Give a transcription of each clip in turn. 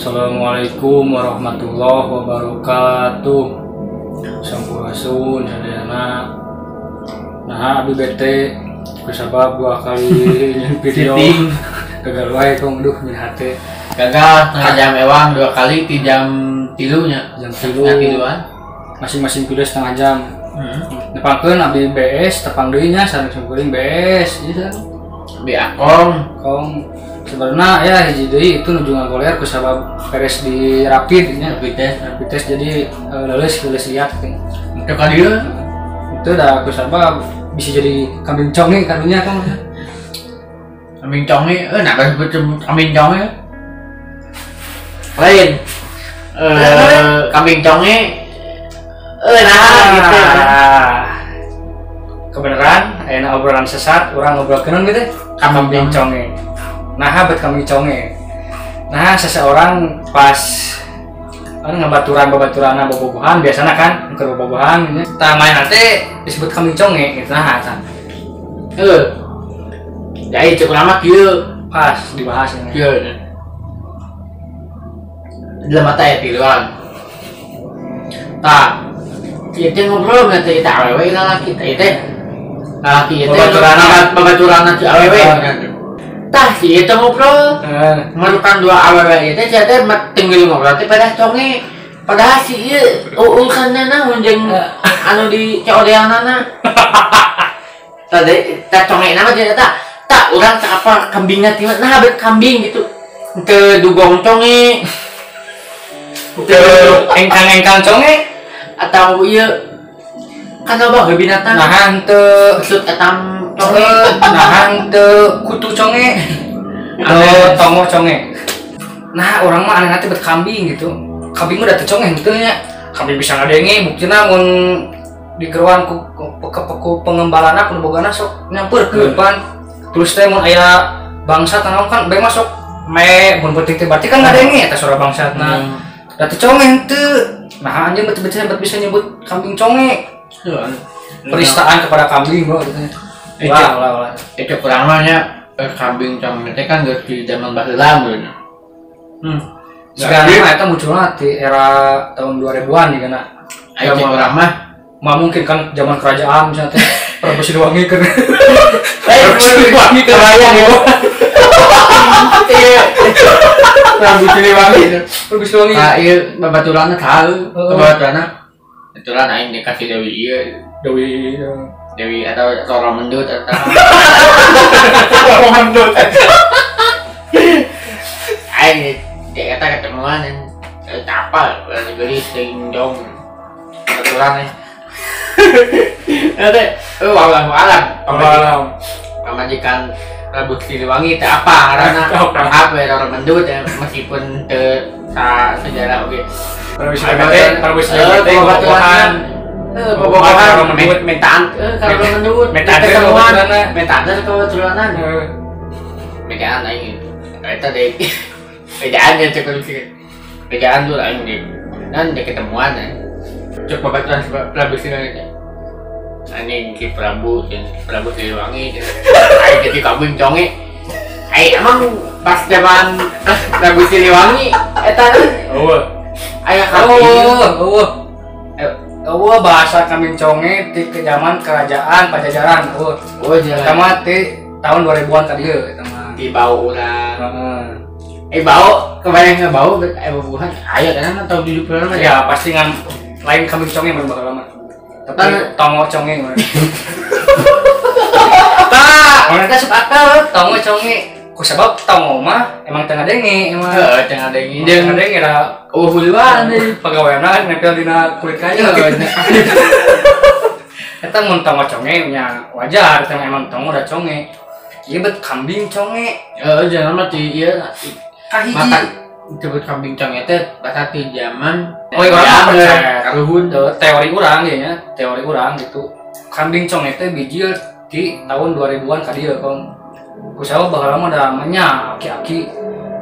Assalamualaikum warahmatullahi wabarakatuh. Sampurasun sadayana. Nah, abi bete kusabab dua kali nyen video gagal wae kong duh min hate. Gagal setengah jam ewang dua kali di jam 3 nya. Jam 3. Masing-masing video setengah jam. Nepangkeun abdi BS tepang deui nya sareng simkuring BS ieu Abi akong kong sebenarnya ya hiji deui itu nuju ngagoler ku sabab beres di rapid nya rapid test jadi leuleus liat teu ka dieu itu dah ku sabab bisa jadi kambing conge karunya kong kambing conge nah disebut kambing conge lain kambing conge nah gitu kebenaran ayeuna obrolan sesat urang ngobrolkeun gitu kambing conge. Nah, bet kambing conge. Nah, seseorang pas anu ngabaturan-babaturana bobogohan biasana kan keur bobogohan nya. Tah main teh disebut kambing conge gitu nah tah. Heuh. Jadi cukup lama kieu pas dibahas ini. Kieu. Dalam mata ya tiluan. Tah, ieu teh ngobrol teh eta awewe lalaki teh teh. Lalaki ieu teh babaturana si awewe. Tah si itu ngobrol, merukan dua awewe itu, saya teh tinggal ngobrol teh pada conge, padahal si ieu urusanna naon jeung anu di COD-anana. Tadi tah conge nama teh eta, tah urang teh apa kambingna teh nah bet kambing gitu. Teu dugong conge. Teu engkang-engkang conge atau ieu kan loba binatang. Nah henteu maksud etam conge, nah henteu kutu conge, atau tongo conge. Nah orang mah aneh nanti bet kambing gitu. Kambing mah da teu conge henteu nya. Kambing bisa ngadenge buktina mun digeroan ku pengembalana ku bogana sok nyampeurkeun pan. Terus teh mun aya bangsat naon kan bae masuk me mun penting teh berarti kan ngadenge eta suara bangsatna. Da teu conge henteu. Nah anjeun bet bisa nyebut kambing conge. Penistaan kepada kambing bro gitu. Wah. Itu kurang mah nya kambing conge teh kan geus di zaman baheula gitu. Sekarang mah eta munculna di era tahun 2000-an nih kana. Aya urang mah mah mungkin kan zaman kerajaan misalnya teh Prabu Siliwangi keur. Prabu Siliwangi kebayang ya. Iya. Prabu Siliwangi. Prabu Siliwangi. Ah ieu babaturanna tahu, babaturanna itulah aing dikasih Dewi ieu. Dewi Dewi atau Roro Mendut atau Roro Mendut. Aing eta ketemuan tapal dibeli sing dong. Kebetulan eh. Eta wallahu alam. Alam. Pamajikan Prabu Siliwangi teh apa ngaranna? Apa Roro Mendut ya meskipun teu sejarah oge. Prabu Siliwangi, Prabu Siliwangi bobogohan. Bobogohan mentaan ka Roro Mendut. Mentaan ketemuan, mentaan kebetulan. Bedaan aing. Eta deui. Bedaan ya cek sih. Bedaan dulu aing deui. Dan dia ketemuan ya. Cek babaturan Prabu Siliwangi. Anjing si Prabu, Prabu Siliwangi. Aing jadi kambing conge. Aing emang pas zaman Prabu Siliwangi eta eueuh. Aya kambing. Eueuh. Eueuh bahasa kambing conge di zaman kerajaan Pajajaran. Eueuh. Oh, eta mah ti tahun 2000-an ka dieu eta mah. Di bau urang. Heeh. Bau kebayang bau bubuhan aya kan tahun 70-an mah ya pasti ngan lain kambing conge mah bakal lama. Tapi tongo conge mah. Tah, urang teh sok akal tongo conge. Ku sebab tongo mah emang teu ngadenge emang. Heeh, teu ngadenge. Teu ngadenge da eueuh huluan deui pagaweana nempel dina kulit kayu. Eta mun tongo conge nya wajar teh emang tongo da conge. Ieu bet kambing conge. Heeh, jangan mah ti ieu kahiji. Mata disebut kambing conge teh bahasa ti zaman oh urang percaya karuhun teori urang ieu nya, teori urang gitu. Kambing conge teh bijil di tahun 2000-an ka dieu kong. Kusaha baheula mah da nya aki-aki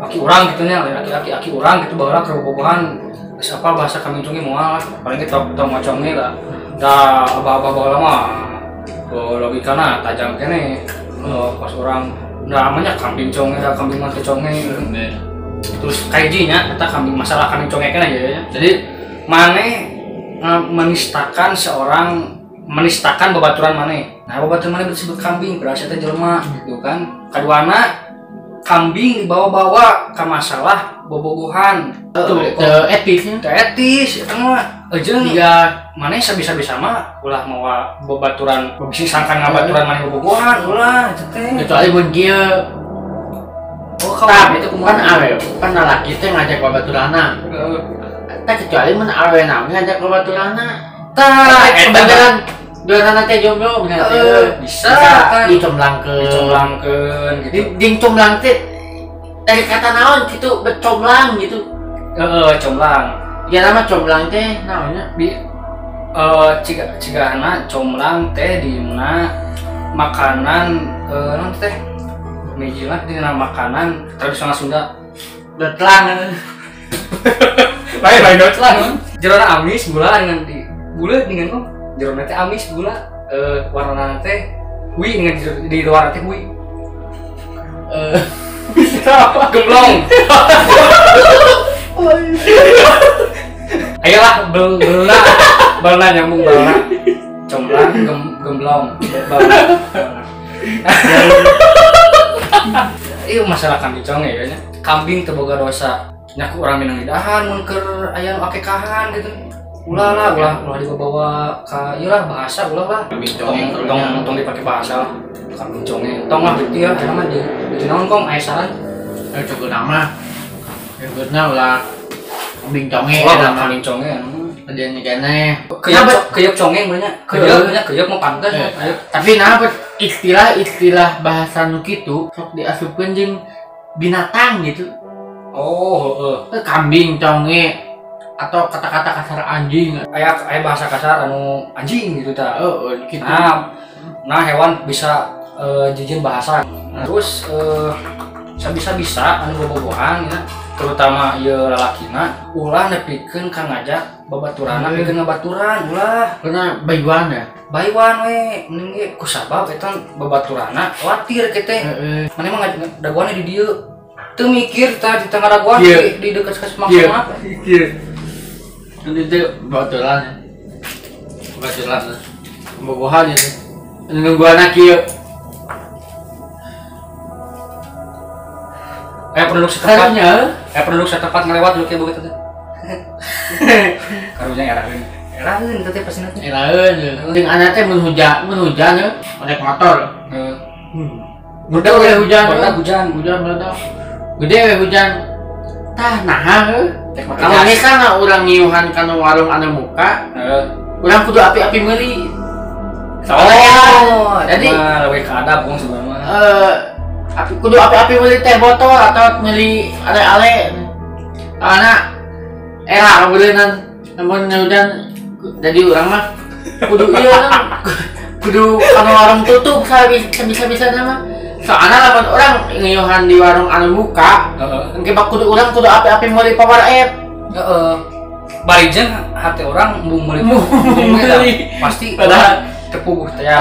aki urang gitu nya, lain aki-aki aki urang gitu baheula keur bobogohan geus apal bahasa kambing conge moal paling ge tongo conge lah. Da abah-abah baheula mah logikana tajam keneh. Pas urang namanya kambing conge da kambing mah teu conge. Terus kajinya eta kambing masalah kambing congekeun aja ya. Jadi maneh menistakan seorang menistakan babaturan maneh. Nah, babaturan maneh disebut kambing padahal eta jelema gitu kan. Kaduana kambing dibawa-bawa ke masalah bobogohan. Tuh, etis. Teu etis eta mah jeung maneh sabisa-bisa mah ulah mawa babaturan bisi sangkan ngabaturan maneh bobogohan ulah eta teh. Kecuali mun kieu. Oh, kawan itu kumaha kan awewe kan lalaki teh ngajak babaturana. Tah kecuali mun awewe naon ngajak babaturana. Tah eta beneran duanana teh jomblo bener teh. Bisa kan dicomblangkeun gitu. Jeung comblang teh dari kata naon gitu bercomblang gitu. Heeh, comblang. Ya nama comblang teh naonnya? Bi cigana comblang teh dina makanan naon teh? Mejilah dina makanan tradisional Sunda. Dotlang. Lain dotlang. Jerona amis gula dengan di buleut dengan kok. Jerona teh amis gula warna teh hui dengan di luar teh hui. Gemblong. Ayolah belna belna nyambung belna. Comblang gemblong belna. Iya masalah kambing conge ya nya. Kambing teu boga dosa. Nya ku urang minang lidahan mun keur aya nu akekahan gitu. Ulah lah, ulah dibawa ka ieu lah bahasa ulah lah. Kambing conge tong dipake bahasa lah. Kambing conge. Tong lah beuti lah eta mah di naon kong aya saran. Cukup nama. Cukup ulah kambing conge. Ulah kambing conge. Ada keneh. Keyep conge mah nya. Keyep nya keyep mah pantes. Tapi nah istilah-istilah bahasa nu kitu sok diasupkeun jeung binatang gitu. Oh, heeh. Kambing conge atau kata-kata kasar anjing. Aya bahasa kasar anu anjing gitu tah. Heeh, gitu. Nah, hewan bisa jijin bahasa. Nah, terus sabisa-bisa anu bobogohan ya, terutama ieu lalakina ulah nepikeun ka ngajak babaturana pikeun ngabaturan ulah. Karena bayuan ya. Bayuan we mending ge kusabab eta babaturana khawatir kieu teh. Maneh mah dagoanna di dieu. Teu mikir tah di tengah dagoan di dekat semak-semak. Iya. Itu teh baturan. Baturan. Bobogohan ya. Nungguan kieu. Penduduk setempat. Penduduk setempat ngelewat lu kayak begitu tuh. Karunya eraeun. Eraeun teh pasti nanti. Eraeun. Jeung anak teh mun hujan heuh, naik motor. Heeh. Gede we hujan. Hujan, hujan meledak. Gede we hujan. Tah naha heuh. Kamari kan urang ngiuhan kana warung anu muka. Heeh. Urang kudu api-api meuli. Oh, jadi leuwih ka adab wong sebenarnya. Api kudu api-api meuli teh botol atau meuli ale-ale. Karena era kebetulan namun hujan jadi urang mah kudu ieu kan kudu kana warung tutup sabisa-bisa mah. Soalna lamun urang ngiuhan di warung anu buka, engke bak kudu urang kudu api-api meuli power app. Heeh. Bari jeung hate urang embung meuli pasti padahal tepuguh teh ya.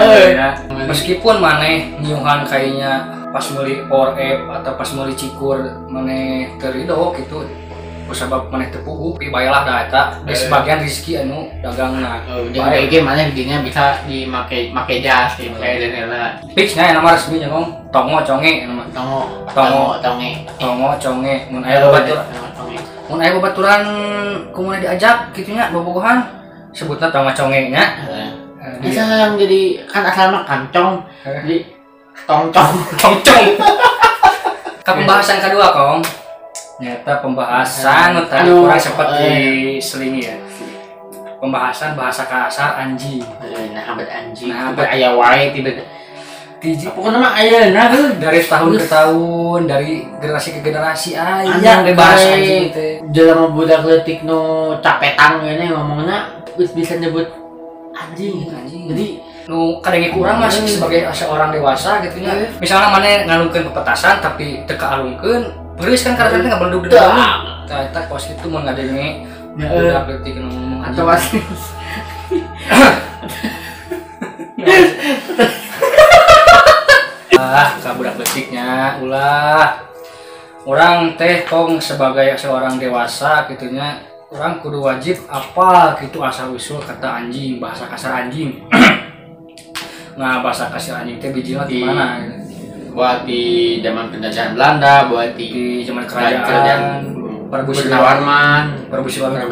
Meskipun maneh ngiuhan kayaknya pas meuli power app atau pas meuli cikur maneh teu ridho gitu. Kusabab maneh teu puguh pi bae lah da eta sebagian rezeki anu dagangna. Jeung ge maneh dinya bisa dimake make jas gitu kayak dena. Fix nya nama resmi nya Kong. Tongo conge nama. Tongo conge. Tongo conge mun aya babaturan. Mun aya babaturan kumaha diajak kitu nya bobogohan sebutna tongo conge nya. Bisa yang jadi kan asal mah kancong jadi tongcong tongcong. Ka pembahasan kedua Kong. Nyata pembahasan tadi kurang sempat diselingi ya. Pembahasan bahasa kasar anjing. Nah, abad anjing. Nah, abad aya wae tiba Tiji. Pokoknya mah ayeuna dari tahun ke tahun, dari generasi ke generasi aya we bahasa anjing teh. Jelema budak leutik nu capetan ngene ngomongna geus bisa nyebut anjing gitu anjing. Jadi nu kadenge kurang mah sebagai seorang dewasa gitu nya. Misalnya maneh ngalungkeun pepetasan tapi teu kaalungkeun, beres kan karena teh ngabeledug di dalam. Tah eta kos kitu mun ngadenge budak leutik nu ngomong atau asli. Ah, ka budak leutiknya ulah. Urang teh tong sebagai seorang dewasa gitunya, urang kudu wajib apa gitu asal usul kata anjing, bahasa kasar anjing. Nah, bahasa kasar anjing teh bijilna gimana gitu. Buat di zaman penjajahan Belanda, buat di zaman kerajaan Purnawarman, Prabu Siliwangi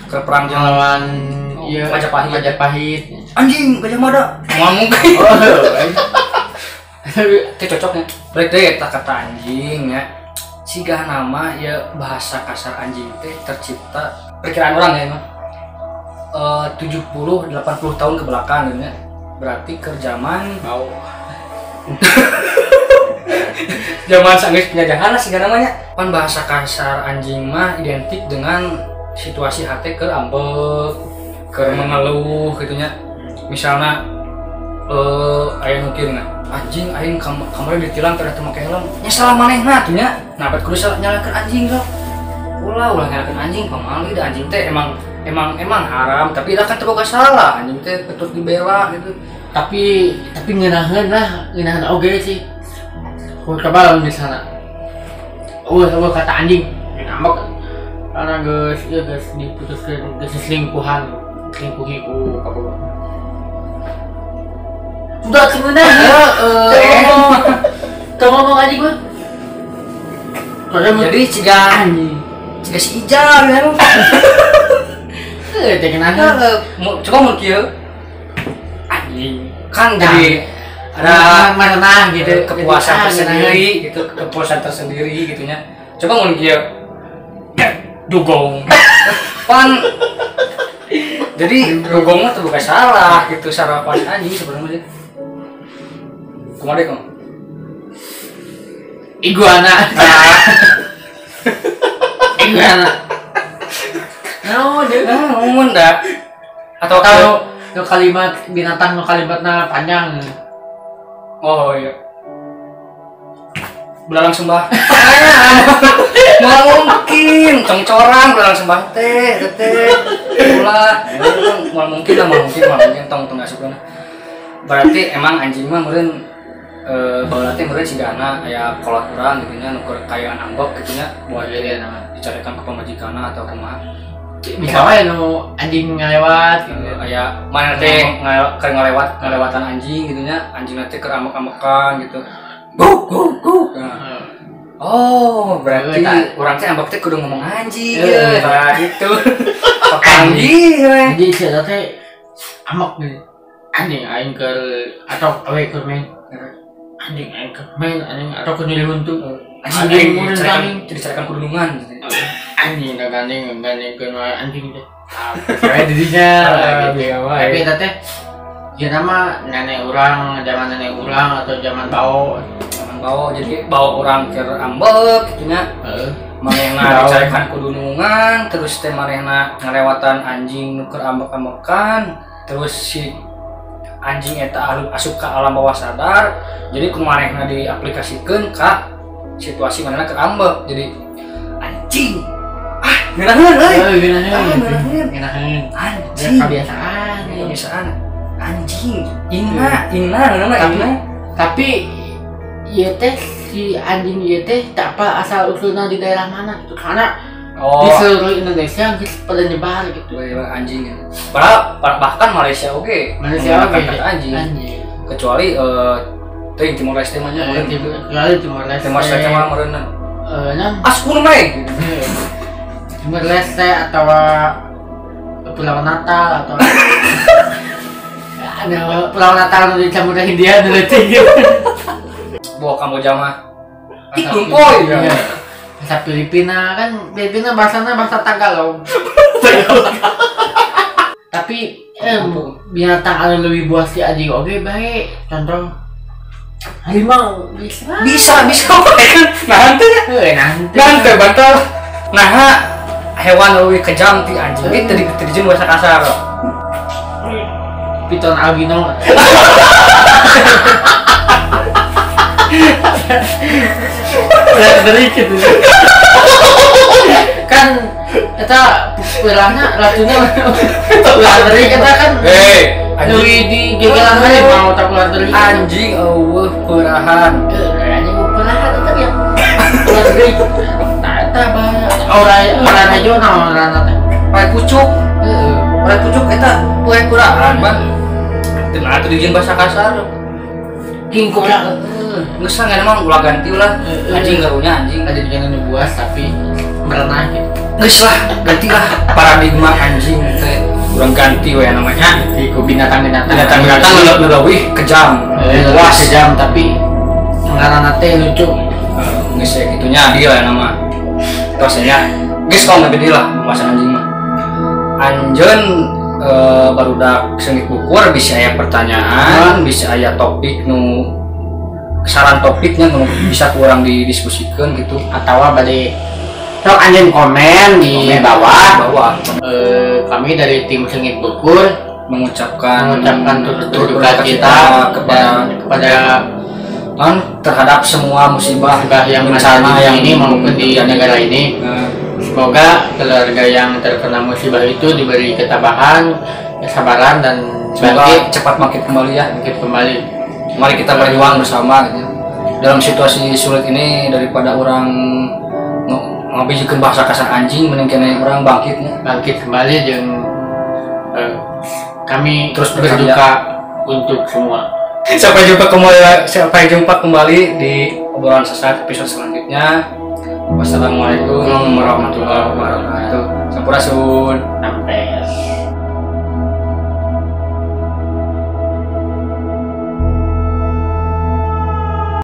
ke perang lawan Majapahit. Majapahit. Anjing Gajah Mada. Ngomong. Itu cocoknya. Balik deui eta kata anjing ya. Sigah nama ya bahasa kasar anjing teh tercipta perkiraan orang ya emang 70 80 tahun ke belakang gitu ya. Berarti ke zaman bau. Zaman sanggeus penjajahan lah sigah namanya. Pan bahasa kasar anjing mah identik dengan situasi hati keur ambek, keur mengeluh gitu nya. Misalnya aya nu kieu anjing aing kamari ditilang karena teu make helm. Nya salah manehna tuh nya. Nah, bet kudu salah nyalahkeun anjing sok. Ulah nyalahkeun anjing pamali da anjing teh emang haram, tapi da kan teu boga salah. Anjing teh patut dibela gitu. Tapi ngeunaheun lah, ngeunaheun oge sih. Kudu kabal di sana. Eueuh kata anjing ngambek karena geus ieu geus diputuskeun geus selingkuhan, selingkuhi ku kabogoh. Udah sebenarnya teu ngomong anjing mah. Jadi ciga si Ijal ya. Teh kenahan. Coba mun kieu. Anjing kan jadi ada mana gitu kepuasan tersendiri gitu, kepuasan tersendiri gitunya. Coba mun kieu dugong. Pan jadi dugong mah tuh bukan salah gitu sarapan anjing sebenarnya. Kumaha deh kamu? Iguana. Iguana. No, dia ngomong dah. Atau kalau nu kalimat binatang nu kalimatna panjang. Oh iya. Belalang sembah. Mau mungkin congcorang belalang sembah teh teh. Ulah, mau mungkin tong tong asup kana. Berarti emang anjing mah meureun baheula teh meureun sigana aya kolot urang gitu nya nu keur kayaan ambek gitu nya buat dicarekan ke pamajikanna atau kumaha. Bisa wae nu anjing ngalewat gitu aya mana teh keur ngalewatan anjing gitu nya, anjingna teh keur ambek-ambekan gitu. Guk guk guk. Oh, berarti urang teh ambek teh kudu ngomong anjing ya. Nah, gitu. Anjing we. Anjing sia teh ambek nih. Anjing aing keur atau awe keur main. Anjing aing keur main anjing atau keur nyeri huntu. Anjing dicarekan kudunungan. Anjing gandeng wae anjing teh. Kayak dirinya gitu. Tapi eta teh ya nama nenek urang, zaman nenek urang atau zaman bao. Zaman bao jadi bao urang keur ambek kitu nya. Heeh. Manehna dicarekan kudunungan, terus teh manehna ngalewatan anjing nu keur ambek-ambekan, terus si anjing eta asup ka alam bawah sadar. Jadi ku manehna diaplikasikeun ka situasi manehna keur ambek. Jadi anjing ngeunaheun euy. Ngeunaheun. Anjing. Kebiasaan. Anjing. Ingna ngeunaheun ingna. Tapi ieu teh si anjing ieu teh tak apa asal usulna di daerah mana gitu. Karena di seluruh Indonesia geus pada nyebar gitu. Anjing. Padahal bahkan Malaysia oge. Malaysia oge kata anjing. Kecuali teuing Timor Leste mah nya. Kecuali Timor Leste. Timor Leste mah meureunna. Naon? Askur mah. Timor Leste atau Pulau Natal atau ada Pulau Natal di Samudra Hindia dulu tinggi. Bawa Kamboja mah. Tikung poy. Ya. Bahasa Filipina kan Filipina bahasanya bahasa Tagalog. Tapi binatang anu lebih buas si anjing oge bae. Contoh harimau bisa. Bisa kan. Nanti bantal. Nah, hewan lebih kejam ti anjing itu dijieun bahasa kasar. Piton albino. Berat gitu. Kan eta ulahna ratunya ulah derik eta kan. Anjing di gegelan harimau tak ulah derik. Anjing eueuh peurahan. Anjing peurahan eta ya. deui. Tah eta bahaya. Ora rajo naon ngaranna teh? Orai pucuk. Heeh. Orai pucuk eta poe kuraan, Bang. Teu atuh dijieun bahasa kasar. King kobra. Geus lah emang ulah ganti ulah. Anjing karunya anjing. Ada juga nu buas tapi merenah gitu. Geus lah, gantilah paradigma anjing teh. Urang ganti we namanya. Di ku binatang-binatang. Binatang-binatang leuwih kejam. Buas kejam tapi ngaranna teh lucu. Geus ya kitunya adil ya nama. Tos nya. Geus kalau gede lah pembahasan anjing mah. Anjeun barudak Seungit Bukur bisa aya pertanyaan, bisa aya topik nu saran topiknya nu bisa kurang didiskusikeun gitu atawa bade sok anjeun komen di bawah. Kami dari tim Seungit Bukur mengucapkan turut berduka cita kepada terhadap semua musibah yang bencana yang ini maupun di negara ini. Semoga keluarga yang terkena musibah itu diberi ketabahan, kesabaran dan semoga cepat bangkit kembali ya. Bangkit kembali. Mari kita berjuang bersama gitu. Dalam situasi sulit ini daripada orang ngabijikeun bahasa kasar anjing mending kene orang bangkitnya. Bangkit kembali jeung kami terus berduka untuk semua. Sampai jumpa kembali di obrolan sesat episode selanjutnya. Wassalamualaikum warahmatullahi wabarakatuh. Sampurasun. Sampai.